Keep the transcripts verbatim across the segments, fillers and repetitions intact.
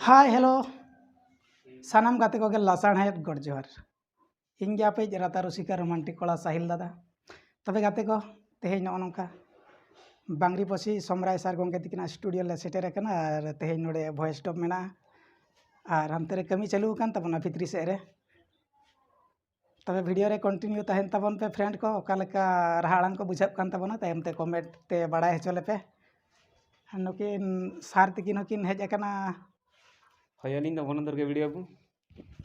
ᱦᱟᱭ, hello. ᱥᱟᱱᱟᱢ ᱜᱟᱛᱮ ᱠᱚᱜᱮ ᱞᱟᱥᱟᱲᱦᱮᱫ ᱜᱚᱰ ᱡᱚᱦᱟᱨ᱾ ᱤᱧ ᱜᱮ ᱟᱯᱮᱭᱤᱡ ᱨᱟᱛᱟ ᱨᱩᱥᱤᱠᱟ ᱨᱳᱢᱟᱱᱴᱤᱠ ᱠᱚᱲᱟ ᱥᱟᱦᱤᱞ ᱫᱟᱫᱟ᱾ ᱛᱚᱵᱮ ᱜᱟᱛᱮ ᱠᱚ, ᱛᱮᱦᱮᱧ ᱱᱚᱜᱼᱚ ᱱᱚᱝᱠᱟ ᱵᱟᱝᱨᱤᱯᱚᱥᱤ ᱥᱚᱢᱨᱟᱭ ᱥᱟᱨ ᱜᱚᱢᱠᱮ ᱛᱤᱠᱤᱱᱟᱜ ᱥᱴᱩᱰᱤᱭᱳ ᱞᱮ ᱥᱮᱴᱮᱨ ᱟᱠᱟᱱᱟ ᱟᱨ ᱛᱮᱦᱮᱧ ᱱᱚᱰᱮ ᱵᱷᱚᱭᱮᱥ ᱰᱚᱯ ᱢᱮᱱᱟᱜᱼᱟ ᱟᱨ ᱦᱟᱱᱛᱮ ᱨᱮ ᱠᱟᱹᱢᱤ ᱪᱟᱹᱞᱩ ᱟᱠᱟᱱ ᱛᱟᱵᱚᱱᱟ ᱵᱷᱤᱛᱨᱤ ᱥᱮᱫ ᱨᱮ᱾ ᱛᱚᱵᱮ ᱵᱷᱤᱰᱤᱭᱳ ᱨᱮ ᱠᱚᱱᱴᱤᱱᱤᱭᱩ ᱛᱟᱦᱮᱱ ᱛᱟᱵᱚᱱ ᱯᱮ ᱯᱷᱨᱮᱱᱰ ᱠᱚ, ᱚᱠᱟ ᱞᱮᱠᱟ ᱨᱟᱦᱟ ᱟᱲᱟᱝ ᱠᱚ ᱵᱩᱡᱷᱟᱹᱜ ᱠᱟᱱ ᱛᱟᱵᱚᱱᱟ ᱛᱟᱭᱚᱢ ᱛᱮ ᱠᱚᱢᱮᱱᱴ ᱛᱮ ᱵᱟᱲᱟᱭ ᱦᱚᱪᱚ ᱞᱮᱯᱮ᱾ ᱱᱩᱠᱤᱱ ᱥᱟᱨ ᱛᱤᱠᱤᱱ ᱦᱚᱸᱠᱤᱱ ᱦᱮᱡ ᱟᱠᱟᱱᱟ᱾ ᱦᱳᱭ, ᱟᱹᱞᱤᱧ ᱫᱚ ᱵᱚᱱᱚᱱᱫᱚᱨ ᱜᱮ ᱵᱷᱤᱰᱤᱭᱳ ᱟᱵᱚ᱾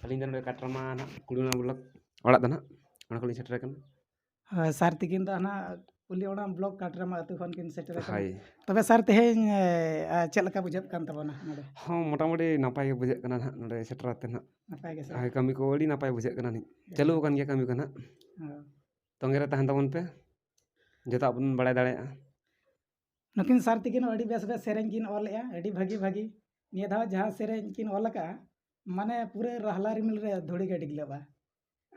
ᱟᱹᱞᱤᱧ ᱫᱚ ᱱᱚᱰᱮ ᱠᱟᱴᱨᱟᱢᱟ ᱱᱟᱦᱟᱜ ᱠᱩᱲᱤᱢᱟ ᱵᱞᱚᱠ ᱚᱲᱟᱜ ᱫᱚ ᱱᱟᱦᱟᱜ, ᱚᱱᱟ ᱠᱷᱚᱱ ᱞᱤᱧ ᱥᱮᱴᱮᱨ ᱟᱠᱟᱱᱟ᱾ ᱦᱳᱭ, ᱥᱟᱨ ᱛᱤᱠᱤᱱ ᱫᱚ ᱱᱟᱦᱟᱜ ᱠᱩᱞᱤ ᱚᱲᱟᱜ ᱵᱞᱚᱠ ᱠᱟᱴᱨᱟᱢᱟ ᱟᱹᱛᱩ ᱠᱷᱚᱱ ᱠᱤᱱ ᱥᱮᱴᱮᱨ ᱟᱠᱟᱱᱟ᱾ ᱦᱳᱭ᱾ ᱛᱚᱵᱮ ᱥᱟᱨ, ᱛᱮᱦᱮᱧ ᱮ, ᱟ, ᱪᱮᱫ ᱞᱮᱠᱟ ᱵᱩᱡᱷᱟᱹᱜ ᱠᱟᱱ ᱛᱟᱵᱚᱱᱟ ᱱᱚᱰᱮ? ᱦᱚᱸ, ᱢᱚᱴᱟᱢᱩᱴᱤ ᱱᱟᱯᱟᱭ ᱜᱮ ᱵᱩᱡᱷᱟᱹᱜ ᱠᱟᱱᱟ ᱱᱟᱦᱟᱜ ᱱᱚᱰᱮ ᱥᱮᱴᱮᱨ ᱠᱟᱛᱮ ᱱᱟᱦᱟᱜ᱾ ᱱᱟᱯᱟᱭ ᱜᱮ ᱥᱮ? ᱦᱳᱭ, ᱠᱟᱹᱢᱤ ᱠᱚ ᱟᱹᱰᱤ ᱱᱟᱯᱟᱭ ᱵᱩᱡᱷᱟᱹᱜ ᱠᱟᱱᱟ ᱱᱤᱛ᱾ ᱪᱟᱹᱞᱩ ᱟᱠᱟᱱ ᱜᱮᱭᱟ ᱠᱟᱹᱢᱤ ᱠᱚ ᱱᱟᱦᱟᱜ᱾ ᱦᱳᱭ᱾ ᱛᱚᱸᱜᱮ ᱨᱮ ᱛᱟᱦᱮᱱ ᱛᱟᱵᱚᱱ ᱯᱮ, ᱡᱚᱛᱚᱣᱟᱜ ᱵᱚᱱ ᱵᱟᱲᱟᱭ ᱫᱟᱲᱮᱭᱟᱜᱼᱟ᱾ ᱱᱩᱠᱤᱱ ᱥᱟᱨ ᱛᱤᱠᱤᱱ ᱦᱚᱸ ᱟᱹᱰᱤ ᱵᱮᱥ ᱵᱮᱥ ᱥᱮᱨᱮᱧ ᱠᱤᱱ ᱚᱞᱮᱜᱼᱟ, ᱟᱹᱰᱤ ᱵᱷᱟᱹᱜᱤ ᱵᱷᱟᱹᱜᱤ᱾ ᱱᱤᱭᱟᱹ ᱫᱷᱟᱣ ᱡᱟᱦᱟᱸ ᱥᱮᱨᱮᱧ ᱠᱤᱱ ᱚᱞ ᱟᱠᱟᱫᱼᱟ, ᱢᱟᱱᱮ ᱯᱩᱨᱟᱹ ᱨᱟᱦᱞᱟ ᱨᱤᱢᱤᱞ ᱨᱮ ᱫᱷᱩᱲᱤ ᱜᱮ ᱰᱤᱜᱽᱞᱟᱹᱜᱼᱟ᱾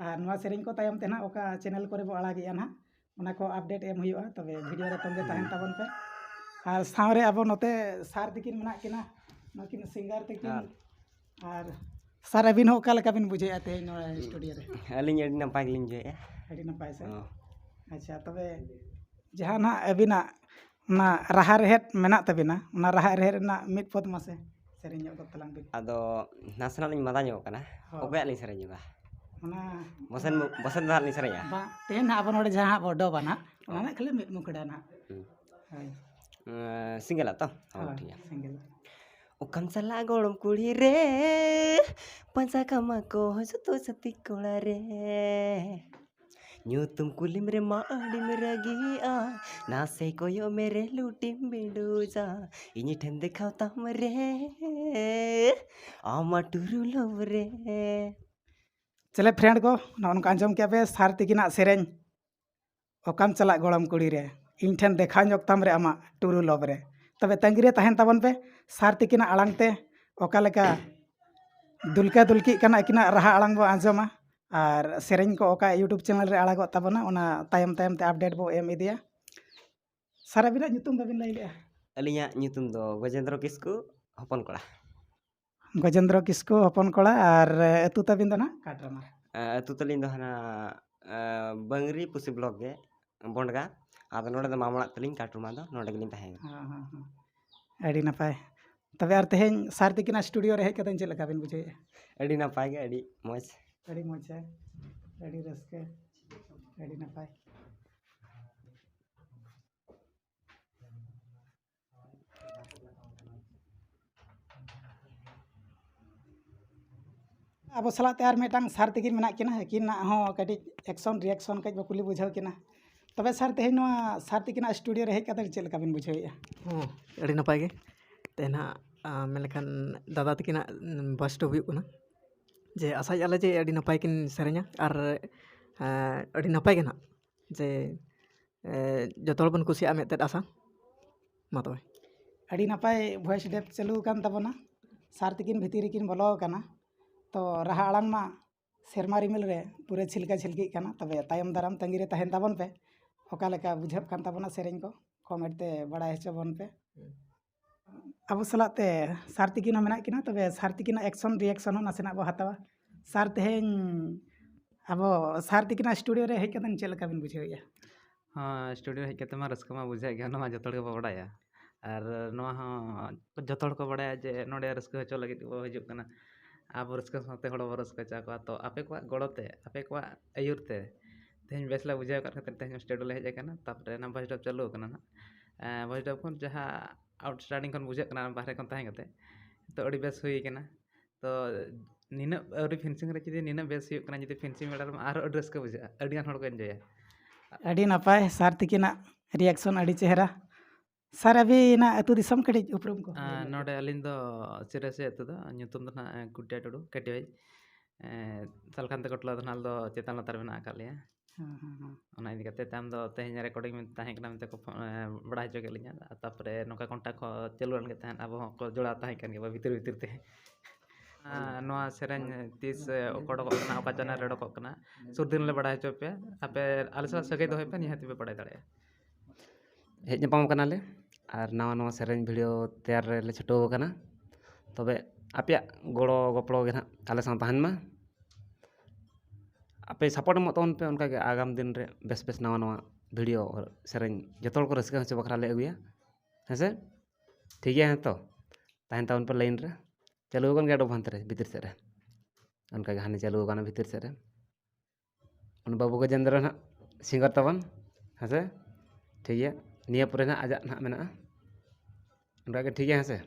ᱟᱨ ᱱᱚᱣᱟ ᱥᱮᱨᱮᱧ ᱠᱚ ᱛᱟᱭᱚᱢ ᱛᱮ ᱱᱟᱦᱟᱜ ᱚᱠᱟ ᱪᱮᱱᱮᱞ ᱠᱚᱨᱮ ᱵᱚ ᱟᱲᱟᱜᱮᱜᱼᱟ ᱱᱟᱦᱟᱜ, ᱚᱱᱟ ᱠᱚ ᱟᱯᱰᱮᱴ ᱮᱢ ᱦᱩᱭᱩᱜᱼᱟ᱾ ᱛᱚᱵᱮ ᱵᱷᱤᱰᱤᱭᱳ ᱨᱮ ᱛᱚᱸᱜᱮ ᱛᱟᱦᱮᱱ ᱛᱟᱵᱚᱱ ᱯᱮ᱾ ᱟᱨ ᱥᱟᱶᱨᱮ ᱟᱵᱚ ᱱᱚᱛᱮ ᱥᱟᱨ ᱛᱤᱠᱤᱱ ᱢᱮᱱᱟᱜ ᱠᱤᱱᱟ, ᱱᱩᱠᱤᱱ ᱥᱤᱝᱜᱟᱨ ᱛᱤᱠᱤᱱ᱾ ᱟᱨ ᱟᱨ ᱥᱟᱨ, ᱟᱹᱵᱤᱱ ᱦᱚᱸ ᱚᱠᱟ ᱞᱮᱠᱟ ᱵᱤᱱ ᱵᱩᱡᱷᱟᱹᱣᱮᱫᱼᱟ ᱛᱮᱦᱮᱧ ᱱᱚᱣᱟ ᱥᱴᱩᱰᱤᱭᱳ ᱨᱮ? ᱟᱹᱞᱤᱧ ᱟᱹᱰᱤ ᱱᱟᱯᱟᱭ ᱜᱮᱞᱤᱧ ᱵᱩᱡᱷᱟᱹᱣᱮᱫᱼᱟ᱾ ᱟᱹᱰᱤ ᱱᱟᱯᱟᱭ ᱥᱮ? ᱦᱚᱸ᱾ ᱟᱪᱪᱷᱟ, ᱛᱚᱵᱮ ᱡᱟᱦᱟᱸ ᱱᱟᱦᱟᱜ ᱟᱹᱵᱤᱱᱟᱜ ᱚᱱᱟ ᱨᱟᱦᱟ ᱨᱮᱦᱮᱫ ᱢᱮᱱᱟᱜ ᱛᱟᱵᱤᱱᱟ, ᱚᱱᱟ ᱨᱟᱦᱟ ᱨᱮᱦᱮᱫ ᱨᱮᱱᱟᱜ ᱢᱤᱫ ᱯᱚᱫ ᱢᱟᱥᱮ ᱥᱮᱨᱮᱧ ᱧᱚᱜ ᱜᱚᱫ ᱛᱟᱞᱟᱝ ᱵᱤᱱ᱾ ᱟᱫᱚ ᱱᱟᱥᱮᱱᱟᱜ ᱞᱤᱧ ᱢᱟᱫᱟ ᱧᱚᱜ ᱠᱟᱱᱟ᱾ ᱦᱳᱭ᱾ ᱚᱠᱚᱭᱟᱜ ᱞᱤᱧ ᱥᱮᱨᱮᱧ ᱧᱚᱜᱟ? ᱚᱱᱟ ᱵᱚᱥᱮᱱ, ᱵᱚᱥᱮᱱ ᱫᱚ ᱦᱟᱸᱜ ᱞᱤᱧ ᱥᱮᱨᱮᱧᱟ? ᱵᱟᱝ, ᱛᱮᱦᱮᱧ ᱱᱟᱦᱟᱜ ᱟᱵᱚ ᱱᱚᱰᱮ ᱡᱟᱦᱟᱸ ᱦᱟᱸᱜ ᱵᱚ ᱰᱚᱵᱟ ᱱᱟᱦᱟᱜ, ᱚᱱᱟ ᱚ᱾ ᱨᱮᱱᱟᱜ ᱠᱷᱟᱹᱞᱤ ᱢᱤᱫ ᱢᱩᱠᱷᱲᱟ ᱱᱟᱦᱟᱜ᱾ ᱦᱩᱸ᱾ ᱦᱳᱭ᱾ ᱮᱸ, ᱥᱤᱝᱜᱮᱞᱟᱜ ᱛᱚ? ᱦᱚᱸ, ᱦᱳᱭ, ᱴᱷᱤᱠ ᱜᱮᱭᱟ᱾ ᱥᱤᱝᱜᱮᱞ᱾ ᱚᱠᱟᱢ ᱪᱟᱞᱟᱜ ᱜᱚᱲᱚᱢ ᱠᱩᱲᱤ ᱨᱮ, ᱯᱟᱸᱡᱟ ᱠᱟᱢᱟ ᱠᱚ ᱡᱚᱛᱚ ᱪᱷᱟᱹᱛᱤᱠ ᱠᱚᱲᱟ ᱨᱮ᱾ ᱧᱩᱛᱩᱢ ᱠᱩᱞᱤᱢ ᱨᱮ ᱢᱟ ᱟᱹᱰᱤᱢ ᱨᱟᱹᱜᱤᱜᱼᱟ, ᱱᱟᱥᱮ ᱠᱚᱭᱚᱜ ᱢᱮ ᱨᱮ ᱞᱩᱴᱤᱢ ᱵᱤᱰᱩᱡᱟ, ᱤᱧ ᱴᱷᱮᱱ ᱫᱮᱠᱷᱟᱣ ᱛᱟᱢ ᱨᱮ ᱟᱢᱟᱜ ᱴᱩᱨᱩ ᱞᱚᱵ ᱨᱮ᱾ ᱪᱮᱞᱮ ᱯᱷᱨᱮᱱᱰ ᱠᱚ, ᱱᱚᱜᱼᱚ ᱱᱚᱝᱠᱟ ᱟᱸᱡᱚᱢ ᱠᱮᱜᱼᱟ ᱯᱮ ᱥᱟᱨ ᱛᱤᱠᱤᱱᱟᱜ ᱥᱮᱨᱮᱧ, ᱚᱠᱟᱢ ᱪᱟᱞᱟᱜ ᱜᱚᱲᱚᱢ ᱠᱩᱲᱤ ᱨᱮ, ᱤᱧ ᱴᱷᱮᱱ ᱫᱮᱠᱷᱟᱣ ᱧᱚᱜ ᱛᱟᱢ ᱨᱮ ᱟᱢᱟᱜ ᱴᱩᱨᱩ ᱞᱚᱵ ᱨᱮ᱾ ᱛᱚᱵᱮ ᱛᱟᱺᱜᱤ ᱨᱮ ᱛᱟᱦᱮᱱ ᱛᱟᱵᱚᱱ ᱯᱮ, ᱥᱟᱨ ᱛᱤᱠᱤᱱᱟᱜ ᱟᱲᱟᱝ ᱛᱮ ᱚᱠᱟ ᱞᱮᱠᱟ ᱫᱩᱞᱠᱟᱹ ᱫᱩᱞᱠᱤᱜ ᱠᱟᱱᱟ ᱟᱹᱠᱤᱱᱟᱜ ᱨᱟᱦᱟ ᱟᱲᱟᱝ ᱵᱚ ᱟᱸᱡᱚᱢᱟ, ᱟᱨ ᱥᱮᱨᱮᱧ ᱠᱚ ᱚᱠᱟ YouTube ᱪᱮᱱᱮᱞ ᱨᱮ ᱟᱲᱟᱜᱚᱜ ᱛᱟᱵᱚᱱᱟ, ᱚᱱᱟ ᱛᱟᱭᱚᱢ ᱛᱟᱭᱚᱢ ᱛᱮ ᱟᱯᱰᱮᱴ ᱵᱚ ᱮᱢ ᱤᱫᱤᱭᱟ᱾ ᱥᱟᱨ, ᱟᱹᱵᱤᱱᱟᱜ ᱧᱩᱛᱩᱢ ᱵᱟᱹᱵᱤᱱ ᱞᱟᱹᱭ ᱞᱮᱜᱼᱟ? ᱟᱹᱞᱤᱧᱟᱜ ᱧᱩᱛᱩᱢ ᱫᱚ ᱜᱚᱡᱮᱱᱫᱨᱚ ᱠᱤᱥᱠᱩ, ᱦᱚᱯᱚᱱ ᱠᱚᱲᱟ᱾ ᱜᱚᱡᱮᱱᱫᱨᱚ ᱠᱤᱥᱠᱩ ᱦᱚᱯᱚᱱ ᱠᱚᱲᱟ, ᱟᱨ ᱟᱹᱛᱩ ᱛᱟᱹᱵᱤᱱ ᱫᱚ ᱱᱟᱦᱟᱜ ᱠᱟᱴᱨᱟᱢᱟ? ᱟᱹᱛᱩ ᱛᱟᱹᱞᱤᱧ ᱫᱚ ᱦᱟᱱᱟ ᱵᱟᱝᱨᱤ ᱯᱩᱥᱤ ᱵᱞᱚᱠ ᱜᱮ, ᱵᱚᱸᱰᱜᱟ᱾ ᱟᱫᱚ ᱱᱚᱰᱮ ᱫᱚ ᱢᱟᱢᱟ ᱚᱲᱟᱜ ᱛᱟᱹᱞᱤᱧ ᱠᱟᱴᱨᱟᱢᱟ ᱫᱚ, ᱱᱚᱰᱮ ᱜᱮᱞᱤᱧ ᱛᱟᱦᱮᱸ ᱠᱟᱱᱟ᱾ ᱦᱮᱸ, ᱦᱮᱸ, ᱦᱮᱸ᱾ ᱟᱹᱰᱤ ᱱᱟᱯᱟᱭ᱾ ᱛᱚᱵᱮ ᱟᱨ ᱛᱮᱦᱮᱧ ᱥᱟᱨ ᱛᱤᱠᱤᱱᱟᱜ ᱥᱴᱩᱰᱤᱭᱳ ᱨᱮ ᱦᱮᱡ ᱠᱟᱛᱮ ᱪᱮᱫ ᱞᱮᱠᱟ ᱵᱤᱱ ᱵᱩᱡᱷᱟᱹᱣᱮᱫᱼᱟ? ᱟᱹᱰᱤ ᱱᱟᱯᱟᱭ ᱜᱮ, ᱟᱹᱰᱤ ᱢᱚᱡᱽ᱾ ᱟᱹᱰᱤ ᱢᱚᱡᱽ, ᱦᱮᱸ? ᱟᱹᱰᱤ ᱨᱟᱹᱥᱠᱟᱹ, ᱟᱹᱰᱤ ᱱᱟᱯᱟᱭ᱾ ᱟᱵᱚ ᱥᱟᱞᱟᱜ ᱛᱮ ᱟᱨ ᱢᱤᱫᱴᱟᱝ ᱥᱟᱨ ᱛᱤᱠᱤᱱ ᱢᱮᱱᱟᱜ ᱠᱤᱱᱟ, ᱟᱹᱠᱤᱱᱟᱜ ᱦᱚᱸ ᱠᱟᱹᱴᱤᱡ ᱮᱠᱥᱚᱱ ᱨᱤᱭᱮᱠᱥᱚᱱ ᱠᱟᱹᱡ ᱵᱚ ᱠᱩᱞᱤ ᱵᱩᱡᱷᱟᱹᱣ ᱠᱤᱱᱟ᱾ ᱛᱚᱵᱮ ᱥᱟᱨ, ᱛᱮᱦᱮᱧ ᱱᱚᱣᱟ ᱥᱟᱨ ᱛᱤᱠᱤᱱᱟᱜ ᱥᱴᱩᱰᱤᱭᱳ ᱨᱮ ᱦᱮᱡ ᱠᱟᱛᱮ ᱪᱮᱫ ᱞᱮᱠᱟ ᱵᱤᱱ ᱵᱩᱡᱷᱟᱹᱣᱮᱫᱼᱟ? ᱦᱚᱸ, ᱟᱹᱰᱤ ᱱᱟᱯᱟᱭ ᱜᱮ᱾ ᱛᱮᱦᱮᱧ ᱦᱟᱸᱜ, ᱟ, ᱢᱮᱱ ᱞᱮᱠᱷᱟᱱ ᱫᱟᱫᱟ ᱛᱟᱹᱠᱤᱱᱟᱜ, ᱩᱢ, ᱵᱟᱥ ᱥᱴᱚᱯ ᱦᱩᱭᱩᱜ ᱠᱟᱱᱟ, ᱡᱮ ᱟᱥᱟᱭᱮᱫᱼᱟ ᱞᱮ ᱡᱮ ᱟᱹᱰᱤ ᱱᱟᱯᱟᱭ ᱠᱤᱱ ᱥᱮᱨᱮᱧᱟ ᱟᱨ, ᱟ, ᱟᱹᱰᱤ ᱱᱟᱯᱟᱭ ᱜᱮ ᱱᱟᱦᱟᱜ ᱡᱮ, ᱮ, ᱡᱚᱛᱚ ᱦᱚᱲ ᱵᱚᱱ ᱠᱩᱥᱤᱭᱟᱜᱼᱟ ᱢᱮᱱᱛᱮ ᱟᱥᱟ᱾ ᱢᱟ ᱛᱚᱵᱮ᱾ ᱟᱹᱰᱤ ᱱᱟᱯᱟᱭ ᱵᱷᱚᱭᱮᱥ ᱰᱮᱯ ᱪᱟᱹᱞᱩ ᱟᱠᱟᱱ ᱛᱟᱵᱚᱱᱟ᱾ ᱥᱟᱨ ᱛᱤᱠᱤᱱ ᱵᱷᱤᱛᱤᱨ ᱨᱮᱠᱤᱱ ᱵᱚᱞᱚ ᱟᱠᱟᱱᱟ, ᱛᱚ ᱨᱟᱦᱟ ᱟᱲᱟᱝ ᱢᱟ ᱥᱮᱨᱢᱟ ᱨᱤᱢᱤᱞ ᱨᱮ ᱯᱩᱨᱟᱹ ᱪᱷᱤᱞᱠᱟ ᱪᱷᱤᱞᱠᱤᱜ ᱠᱟᱱᱟ᱾ ᱛᱚᱵᱮ ᱛᱟᱭᱚᱢ ᱫᱟᱨᱟᱢ ᱛᱟᱺᱜᱤ ᱨᱮ ᱛᱟᱦᱮᱱ ᱛᱟᱵᱚᱱ ᱯᱮ, ᱚᱠᱟ ᱞᱮᱠᱟ ᱵᱩᱡᱷᱟᱹᱜ ᱠᱟᱱ ᱛᱟᱵᱚᱱᱟ ᱥᱮᱨᱮᱧ ᱠᱚ, ᱠᱚᱢᱮᱱᱴ ᱛᱮ ᱵᱟᱲᱟᱭ ᱦᱚᱪᱚ ᱵᱚᱱ ᱯᱮ᱾ ᱦᱩᱸ᱾ ᱟᱵᱚ ᱥᱟᱞᱟᱜ ᱛᱮ ᱥᱟᱨ ᱛᱤᱠᱤᱱ ᱦᱚᱸ ᱢᱮᱱᱟᱜ ᱠᱤᱱᱟ, ᱛᱚᱵᱮ ᱥᱟᱨ ᱛᱤᱠᱤᱱᱟᱜ ᱮᱠᱥᱚᱱ ᱨᱤᱭᱮᱠᱥᱚᱱ ᱦᱚᱸ ᱱᱟᱥᱮᱱᱟᱜ ᱵᱚ ᱦᱟᱛᱟᱣᱟ᱾ ᱥᱟᱨ, ᱛᱮᱦᱮᱧ ᱟᱵᱚ ᱥᱟᱨ ᱛᱤᱠᱤᱱᱟᱜ ᱥᱴᱩᱰᱤᱭᱳ ᱨᱮ ᱦᱮᱡ ᱠᱟᱛᱮ ᱪᱮᱫ ᱞᱮᱠᱟ ᱵᱤᱱ ᱵᱩᱡᱷᱟᱹᱣᱮᱫᱼᱟ? ᱦᱚᱸ, ᱥᱴᱩᱰᱤᱭᱳ ᱦᱮᱡ ᱠᱟᱛᱮ ᱢᱟ ᱨᱟᱹᱥᱠᱟᱹ ᱢᱟ ᱵᱩᱡᱷᱟᱹᱜ ᱜᱮ, ᱚᱱᱟ ᱢᱟ ᱡᱚᱛᱚ ᱦᱚᱲ ᱜᱮᱵᱚ ᱵᱟᱲᱟᱭᱟ᱾ ᱟᱨ ᱱᱚᱣᱟ ᱦᱚᱸ ᱡᱚᱛᱚ ᱦᱚᱲ ᱠᱚ ᱵᱟᱲᱟᱭᱟ ᱡᱮ ᱱᱚᱰᱮ ᱨᱟᱹᱥᱠᱟᱹ ᱦᱚᱪᱚ ᱞᱟᱹᱜᱤᱫ ᱵᱚ ᱦᱤᱡᱩᱜ ᱠᱟᱱᱟ᱾ ᱟᱵᱚ ᱨᱟᱹᱥᱠᱟᱹ ᱥᱟᱶᱛᱮ ᱦᱚᱲ ᱵᱚ ᱨᱟᱹᱥᱠᱟᱹ ᱦᱚᱪᱚ ᱠᱚᱣᱟ᱾ ᱛᱚ ᱟᱯᱮ ᱠᱚᱣᱟᱜ ᱜᱚᱲᱚ ᱛᱮ, ᱟᱯᱮ ᱠᱚᱣᱟᱜ ᱟᱹᱭᱩᱨ ᱛᱮ ᱛᱮᱦᱮᱧ ᱵᱮᱥ ᱞᱮ ᱵᱩᱡᱷᱟᱹᱣ ᱟᱠᱟᱫ ᱠᱷᱟᱹᱛᱤᱨ ᱛᱮᱦᱮᱧ ᱥᱴᱩᱰᱤᱭᱳ ᱞᱮ ᱦᱮᱡ ᱟᱠᱟᱱᱟ᱾ ᱛᱟᱯᱚᱨᱮ ᱚᱱᱟ ᱵᱷᱚᱭᱮᱥ ᱰᱚᱵ ᱪᱟᱹᱞᱩ ᱟᱠᱟᱱᱟ ᱱᱟᱦᱟᱜ᱾ ᱮᱸ, ᱵᱷᱚᱭᱮᱥ ᱰᱚᱵ ᱠᱷᱚᱱ ᱡᱟᱦᱟᱸ ᱟᱣᱩᱴᱥᱴᱮᱱᱰᱤᱝ ᱠᱷᱚᱱ ᱵᱩᱡᱷᱟᱹᱜ ᱠᱟᱱᱟ ᱵᱟᱦᱨᱮ ᱠᱷᱚᱱ ᱛᱟᱦᱮᱸ ᱠᱟᱛᱮ, ᱛᱚ ᱟᱹᱰᱤ ᱵᱮᱥ ᱦᱩᱭ ᱟᱠᱟᱱᱟ᱾ ᱛᱚ ᱱᱤᱱᱟᱹᱜ ᱟᱹᱣᱨᱤ ᱯᱷᱤᱱᱤᱥᱤᱝ ᱨᱮ ᱡᱩᱫᱤ ᱱᱤᱱᱟᱹᱜ ᱵᱮᱥ ᱦᱩᱭᱩᱜ ᱠᱟᱱᱟ, ᱡᱩᱫᱤ ᱯᱷᱤᱱᱤᱥᱤᱝ ᱵᱮᱲᱟ ᱨᱮᱢᱟ ᱟᱨᱦᱚᱸ ᱟᱹᱰᱤ ᱨᱟᱹᱥᱠᱟᱹ ᱵᱩᱡᱷᱟᱹᱜᱼᱟ, ᱟᱹᱰᱤ ᱜᱟᱱ ᱦᱚᱲ ᱠᱚ ᱮᱱᱡᱚᱭᱟ᱾ ᱟᱹᱰᱤ ᱱᱟᱯᱟᱭ ᱥᱟᱨ ᱛᱤᱠᱤᱱᱟᱜ ᱨᱤᱭᱮᱠᱥᱚᱱ, ᱟᱹᱰᱤ ᱪᱮᱦᱨᱟ᱾ ᱥᱟᱨ, ᱟᱹᱵᱤᱱᱟᱜ ᱟᱹᱛᱩ ᱫᱤᱥᱚᱢ ᱠᱟᱹᱴᱤᱡ ᱩᱯᱨᱩᱢ ᱠᱚ? ᱟᱸ, ᱱᱚᱰᱮ ᱟᱹᱞᱤᱧ ᱫᱚ ᱥᱤᱨᱟᱹᱥᱤ ᱟᱹᱛᱩ ᱫᱚ, ᱧᱩᱛᱩᱢ ᱫᱚ ᱱᱟᱦᱟᱜ, ᱮᱸ, ᱠᱩᱴᱤᱭᱟ ᱴᱩᱰᱩ, ᱠᱟᱹᱴᱤᱡ ᱵᱷᱟᱹᱭ᱾ ᱮᱸ, ᱥᱟᱞᱠᱷᱟᱱᱛᱤ ᱠᱚᱴᱞᱟ ᱫᱚ ᱱᱟᱦᱟᱜ ᱟᱞᱮ ᱫᱚ ᱪᱮᱛᱟᱱ ᱞᱟᱛᱟᱨ ᱢᱮᱱᱟᱜ ᱟᱠᱟᱫ ᱞᱮᱭᱟ᱾ ᱦᱮᱸ, ᱦᱮᱸ, ᱦᱮᱸ᱾ ᱚᱱᱟ ᱤᱫᱤ ᱠᱟᱛᱮ ᱛᱟᱭᱚᱢ ᱫᱚ ᱛᱮᱦᱮᱧ ᱨᱮᱠᱚᱨᱰᱤᱝ ᱛᱟᱦᱮᱸ ᱠᱟᱱᱟ ᱢᱮᱱᱛᱮ ᱠᱚ ᱯᱷᱳᱱ, ᱮᱸ, ᱵᱟᱲᱟᱭ ᱦᱚᱪᱚ ᱠᱮᱫ ᱞᱤᱧᱟ᱾ ᱟᱨ ᱛᱟᱯᱚᱨᱮ ᱱᱚᱝᱠᱟ ᱠᱚᱱᱴᱟᱠᱴ ᱦᱚᱸ ᱪᱟᱹᱞᱩ ᱞᱮᱱ ᱜᱮ ᱛᱟᱦᱮᱸᱫ, ᱟᱵᱚ ᱦᱚᱸ ᱠᱚ ᱡᱚᱲᱟᱣ ᱛᱟᱦᱮᱸ ᱠᱟᱱ ᱜᱮᱭᱟ ᱵᱷᱤᱛᱤᱨ ᱵᱷᱤᱛᱤᱨ ᱛᱮ᱾ ᱟᱨ ᱱᱚᱣᱟ ᱥᱮᱨᱮᱧ ᱛᱤᱥ, ᱮ, ᱚᱰᱚᱠᱚᱜ ᱠᱟᱱᱟ, ᱚᱠᱟ ᱪᱮᱱᱮᱞ ᱨᱮ ᱚᱰᱚᱠᱚᱜ ᱠᱟᱱᱟ, ᱥᱩᱨ ᱫᱤᱱ ᱞᱮ ᱵᱟᱲᱟᱭ ᱦᱚᱪᱚ ᱯᱮᱭᱟ᱾ ᱟᱯᱮ ᱟᱞᱮ ᱥᱟᱞᱟᱜ ᱥᱟᱹᱜᱟᱹᱭ ᱫᱚᱦᱚᱭ ᱯᱮ, ᱱᱤᱦᱟᱹᱛ ᱯᱮ ᱵᱟᱲᱟᱭ ᱫᱟᱲᱮᱭᱟᱜᱼᱟ᱾ ᱦᱮᱡ ᱧᱟᱯᱟᱢ ᱠᱟᱱᱟᱞᱮ ᱟᱨ ᱱᱟᱣᱟ ᱱᱟᱣᱟ ᱥᱮᱨᱮᱧ ᱵᱷᱤᱰᱤᱭᱳ ᱛᱮᱭᱟᱨ ᱨᱮᱞᱮ ᱪᱷᱩᱴᱟᱹᱣ ᱟᱠᱟᱱᱟ᱾ ᱛᱚᱵᱮ ᱟᱯᱮᱭᱟᱜ ᱜᱚᱲᱚ ᱜᱚᱯᱚᱲᱚ ᱜᱮ ᱱᱟᱦᱟᱜ ᱟᱞᱮ ᱥᱟᱶ ᱛᱟᱦᱮᱱ ᱢᱟ᱾ ᱟᱯᱮ ᱥᱟᱯᱳᱨᱴ ᱮᱢᱚᱜ ᱛᱟᱵᱚᱱ ᱯᱮ, ᱚᱱᱠᱟᱜᱮ ᱟᱜᱟᱢ ᱫᱤᱱ ᱨᱮ ᱵᱮᱥ ᱵᱮᱥ ᱱᱟᱣᱟ ᱱᱟᱣᱟ ᱵᱷᱤᱰᱤᱭᱳ ᱥᱮᱨᱮᱧ ᱡᱚᱛᱚ ᱦᱚᱲ ᱠᱚ ᱨᱟᱹᱥᱠᱟᱹ ᱦᱚᱪᱚ ᱵᱟᱠᱷᱨᱟ ᱞᱮ ᱟᱹᱜᱩᱭᱟ᱾ ᱦᱮᱸ ᱥᱮ? ᱴᱷᱤᱠ ᱜᱮᱭᱟ, ᱦᱮᱸ ᱛᱚ? ᱛᱟᱦᱮᱱ ᱛᱟᱵᱚᱱ ᱯᱮ ᱞᱟᱭᱤᱱ ᱨᱮ᱾ ᱪᱟᱹᱞᱩ ᱟᱠᱟᱱ ᱜᱮᱭᱟ ᱮᱰᱳᱵ ᱦᱟᱱᱛᱮ ᱨᱮ ᱵᱷᱤᱛᱤᱨ ᱥᱮᱫ ᱨᱮ, ᱚᱱᱠᱟᱜᱮ ᱦᱟᱱᱮ ᱪᱟᱹᱞᱩ ᱟᱠᱟᱱᱟ ᱵᱷᱤᱛᱤᱨ ᱥᱮᱫ ᱨᱮ᱾ ᱩᱱᱤ ᱵᱟᱹᱵᱩ ᱜᱚᱡᱮᱱᱫᱨᱚ ᱱᱟᱦᱟᱜ ᱥᱤᱝᱜᱟᱨ ᱛᱟᱵᱚᱱ, ᱦᱮᱸ ᱥᱮ? ᱴᱷᱤᱠ ᱜᱮᱭᱟ, ᱱᱤᱭᱟᱹ ᱯᱚᱨᱮ ᱱᱟᱦᱟᱜ ᱟᱡᱟᱜ ᱱᱟᱦᱟᱜ ᱢᱮᱱᱟᱜᱼᱟ, ᱚᱱᱠᱟᱜᱮ ᱴᱷᱤᱠ ᱜᱮᱭᱟ, ᱦᱮᱸ ᱥᱮ?